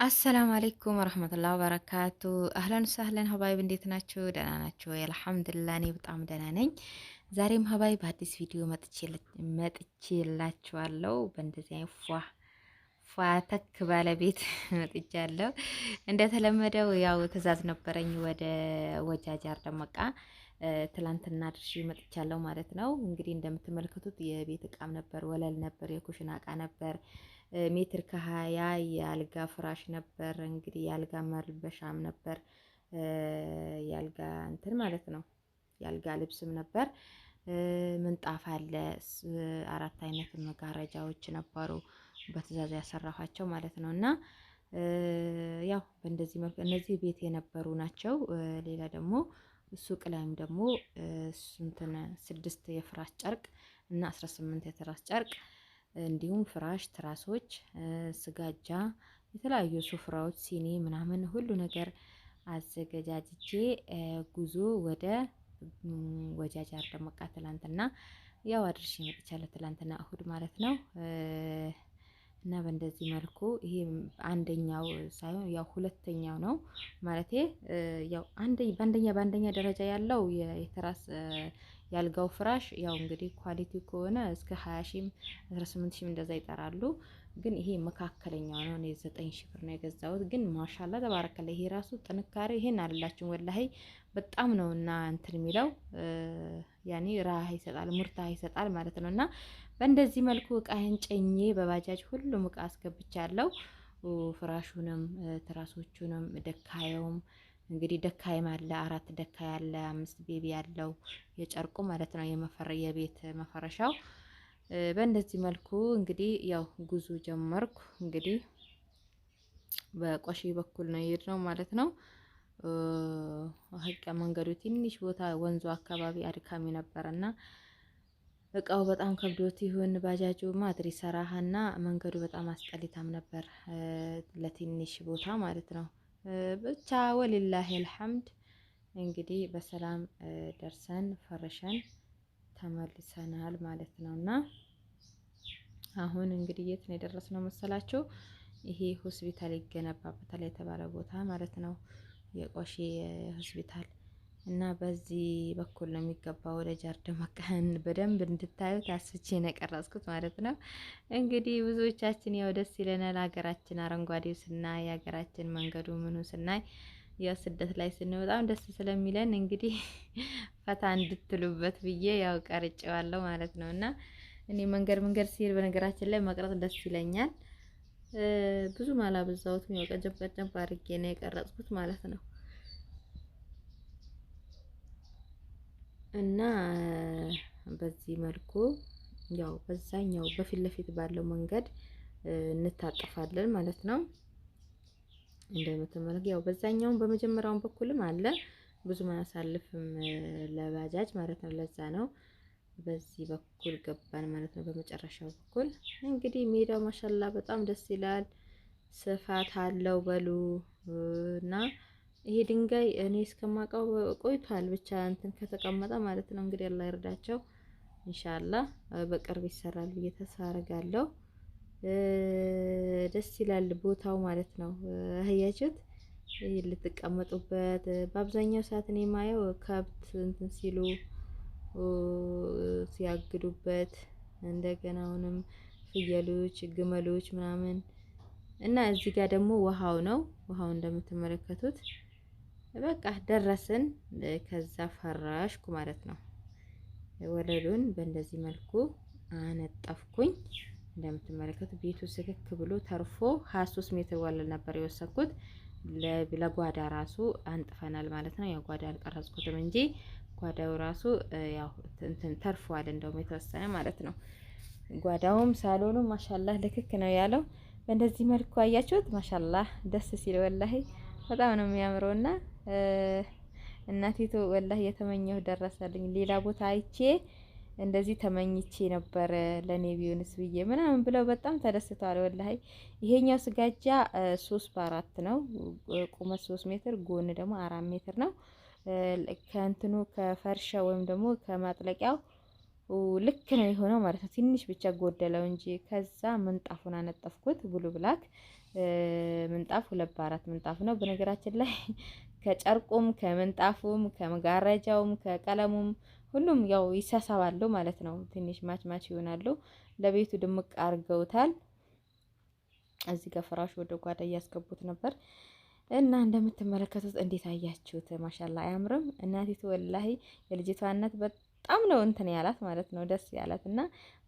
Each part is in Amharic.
السلام عليكم ورحمة الله وبركاته። أهلا وسهلا حبايب፣ እንዴት ናችሁ? ደህና ናችሁ ወይ? الحمد لله እኔ በጣም ደህና ነኝ። ዛሬም حبايب በአዲስ ቪዲዮ መጥቼላችኋለሁ። በእንደዚህ አይነት ፏ ፏ ተክ ባለቤት መጥቻለሁ። እንደተለመደው ያው ትዕዛዝ ነበረኝ ወደ ወጃጃር ደመቃ ትላንትና ድርሽ መጥቻለሁ ማለት ነው። እንግዲህ እንደምትመለከቱት የቤት እቃም ነበር፣ ወለል ነበር፣ የኩሽና እቃ ነበር፣ ሜትር ከ20 የአልጋ ፍራሽ ነበር። እንግዲህ የአልጋ መልበሻም ነበር፣ የአልጋ እንትን ማለት ነው፣ የአልጋ ልብስም ነበር። ምንጣፍ አለ፣ አራት አይነት መጋረጃዎች ነበሩ በትዕዛዝ ያሰራኋቸው ማለት ነው። እና ያው በእንደዚህ መልኩ እነዚህ ቤት የነበሩ ናቸው። ሌላ ደግሞ ሱቅ ላይም ደግሞ እንትን 6 የፍራሽ ጨርቅ እና 18 የትራስ ጨርቅ እንዲሁም ፍራሽ፣ ትራሶች፣ ስጋጃ፣ የተለያዩ ሱፍራዎች፣ ሲኒ ምናምን ሁሉ ነገር አዘገጃጅቼ ጉዞ ወደ ወጃጃር ደመቃ ትላንትና ያው አድርሼ መጥቻለሁ። ትላንትና እሁድ ማለት ነው። እና በእንደዚህ መልኩ ይሄ አንደኛው ሳይሆን ያው ሁለተኛው ነው ማለቴ፣ ያው በአንደኛ በአንደኛ ደረጃ ያለው የትራስ ያልጋው ፍራሽ ያው እንግዲህ quality ከሆነ እስከ 20 ሺህም 18 ሺህም እንደዛ ይጠራሉ። ግን ይሄ መካከለኛው ነው። እኔ 9 ሺህ ብር ነው የገዛሁት። ግን ما شاء الله تبارك الله ይሄ ራሱ ጥንካሬ ይሄን አላላችሁም والله በጣም ነው እና እንትን የሚለው ያኔ راحة ይሰጣል፣ مرتاح ይሰጣል ማለት ነው። እና በእንደዚህ መልኩ እቃህን ጭኜ በባጃጅ ሁሉም እቃ አስገብቻለሁ። ፍራሹንም ትራሶቹንም ደካየውም እንግዲህ ደካይም አለ፣ 4 ደካይ አለ፣ 5 baby ያለው የጨርቁ ማለት ነው፣ የቤት መፈረሻው። በእንደዚህ መልኩ እንግዲህ ያው ጉዞ ጀመርኩ። እንግዲህ በቆሺ በኩል ነው የሄድነው ማለት ነው። ሀቂያ መንገዱ ትንሽ ቦታ ወንዙ አካባቢ አድካሚ ነበርና እቃው በጣም ከብዶት ይሁን ባጃጁ ማድሪ ሰራሃና መንገዱ በጣም አስጠሊታም ነበር ለትንሽ ቦታ ማለት ነው። ብቻ ወሊላሂ አልሐምድ እንግዲህ በሰላም ደርሰን ፈርሸን ተመልሰናል ማለት ነውና አሁን እንግዲህ የት ነው የደረስነው መሰላችሁ? ይሄ ሆስፒታል ይገነባበታል የተባለ ቦታ ማለት ነው። የቆሼ ሆስፒታል እና በዚህ በኩል ነው የሚገባው ወደ ጃርደ መካን። በደንብ እንድታዩት አስቼ ነው የቀረጽኩት ማለት ነው። እንግዲህ ብዙዎቻችን ያው ደስ ይለናል ሀገራችን አረንጓዴው ስናይ፣ ሀገራችን መንገዱ ምኑ ስናይ፣ ያው ስደት ላይ ስንወጣም በጣም ደስ ስለሚለን እንግዲህ ፈታ እንድትሉበት ብዬ ያው ቀርጬዋለሁ ማለት ነው። እና እኔ መንገድ መንገድ ሲሄድ በነገራችን ላይ መቅረጽ ደስ ይለኛል። ብዙም አላበዛሁትም። ያው ቀጨብ ቀጨብ አድርጌ ነው የቀረጽኩት ማለት ነው። እና በዚህ መልኩ ያው በዛኛው በፊት ለፊት ባለው መንገድ እንታጠፋለን ማለት ነው። እንደምትመለከቱ ያው በዛኛውም በመጀመሪያውም በኩልም አለ፣ ብዙም አያሳልፍም ለባጃጅ ማለት ነው። ለዛ ነው በዚህ በኩል ገባን ማለት ነው። በመጨረሻው በኩል እንግዲህ ሜዳው ማሻላ በጣም ደስ ይላል፣ ስፋት አለው በሉ። እና ይሄ ድንጋይ እኔ እስከማውቀው ቆይቷል፣ ብቻ እንትን ከተቀመጠ ማለት ነው። እንግዲህ አላህ ይርዳቸው። ኢንሻአላህ በቅርብ ይሰራል ብዬ ተስፋ አደርጋለሁ። ደስ ይላል ቦታው ማለት ነው። አያችሁት? ይሄ ልትቀመጡበት በአብዛኛው ሰዓት እኔ የማየው ከብት እንትን ሲሉ ሲያግዱበት፣ እንደገና አሁንም ፍየሎች፣ ግመሎች ምናምን። እና እዚህ ጋር ደግሞ ውሃው ነው። ውሃው እንደምትመለከቱት በቃ ደረስን። ከዛ ፈራሽኩ ማለት ነው። ወለሉን በእንደዚህ መልኩ አነጠፍኩኝ። እንደምትመለከቱት ቤቱ ስክክ ብሎ ተርፎ 23 ሜትር ወለል ነበር የወሰድኩት። ለጓዳ ራሱ አንጥፈናል ማለት ነው። ያው ጓዳ አልቀረጽኩትም እንጂ ጓዳው ራሱ ያው እንትን ተርፏል፣ እንደውም የተወሰነ ማለት ነው። ጓዳውም ሳሎኑ ማሻላህ ልክክ ነው ያለው። በእንደዚህ መልኩ አያችሁት። ማሻላህ ደስ ሲል ወላሂ በጣም ነው የሚያምረውና እናቲቱ ወላሂ የተመኘው ደረሰልኝ። ሌላ ቦታ አይቼ እንደዚህ ተመኝቼ ነበር ለኔ ቢሆንስ ብዬ ምናምን ብለው በጣም ተደስተዋል። ወላሂ ይሄኛው ስጋጃ 3 በ4 ነው። ቁመት 3 ሜትር፣ ጎን ደግሞ 4 ሜትር ነው። ከእንትኑ ከፈርሻ ወይም ደግሞ ከማጥለቂያው ልክ ነው የሆነው ማለት ነው። ትንሽ ብቻ ጎደለው እንጂ። ከዛ ምንጣፉን አነጠፍኩት blue black። ምንጣፍ 2 በ4 ምንጣፍ ነው። በነገራችን ላይ ከጨርቁም ከምንጣፉም ከመጋረጃውም ከቀለሙም ሁሉም ያው ይሳሳባሉ ማለት ነው። ትንሽ match match ይሆናሉ። ለቤቱ ድምቅ አድርገውታል። እዚህ ጋር ፍራሽ ወደ ጓዳ እያስገቡት ነበር እና እንደምትመለከቱት እንዴት አያችሁት? ማሻላ አያምርም? እናቲቱ ወላሂ የልጅቷ እናት በጣም ነው እንትን ያላት ማለት ነው፣ ደስ ያላት እና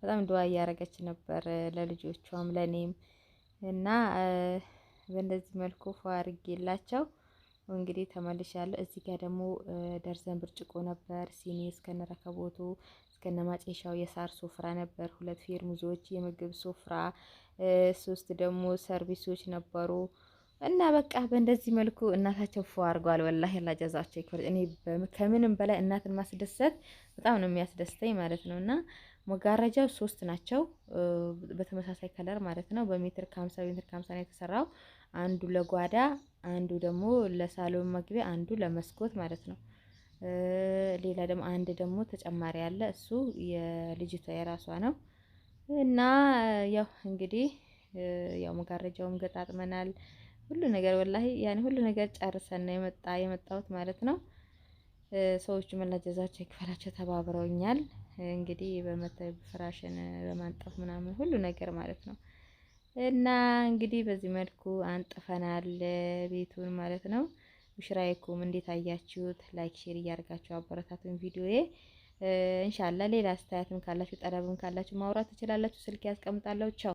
በጣም ድዋ እያረገች ነበር ለልጆቿም ለኔም። እና በእንደዚህ መልኩ ፏ አድርጌላቸው እንግዲህ ተመልሻለሁ። እዚህ ጋር ደግሞ ደርዘን ብርጭቆ ነበር፣ ሲኒ እስከነ ረከቦቱ እስከነ ማጨሻው፣ የሳር ሶፍራ ነበር፣ ሁለት ፌርሙዞች፣ የምግብ ሶፍራ፣ ሶስት ደግሞ ሰርቪሶች ነበሩ። እና በቃ በእንደዚህ መልኩ እናታቸው ፎ አድርገዋል። ወላሂ አላህ ጀዛቸው ይክፈል። እኔ ከምንም በላይ እናትን ማስደሰት በጣም ነው የሚያስደስተኝ ማለት ነው። እና መጋረጃው ሶስት ናቸው በተመሳሳይ color ማለት ነው። በሜትር ከ50 ሜትር ከ50 ነው የተሰራው። አንዱ ለጓዳ፣ አንዱ ደግሞ ለሳሎን መግቢያ፣ አንዱ ለመስኮት ማለት ነው። ሌላ ደግሞ አንድ ደግሞ ተጨማሪ አለ። እሱ የልጅቷ የራሷ ነው። እና ያው እንግዲህ ያው መጋረጃውም ገጣጥመናል። ሁሉ ነገር ወላሂ ያኔ ሁሉ ነገር ጨርሰን ነው የመጣሁት ማለት ነው። ሰዎቹ መላ ጀዛቸው ይክፈላቸው ተባብረውኛል። እንግዲህ ፍራሽን በማንጠፍ ምናምን ሁሉ ነገር ማለት ነው። እና እንግዲህ በዚህ መልኩ አንጥፈናል ቤቱን ማለት ነው። ውሽራይኩም እንዴት አያችሁት? Like share እያደረጋችሁ አበረታቱን ቪዲዮዬ። ኢንሻአላህ ሌላ አስተያየትም ካላችሁ ጠለብም ካላችሁ ማውራት ትችላላችሁ። ስልክ ያስቀምጣለሁ። ቻው።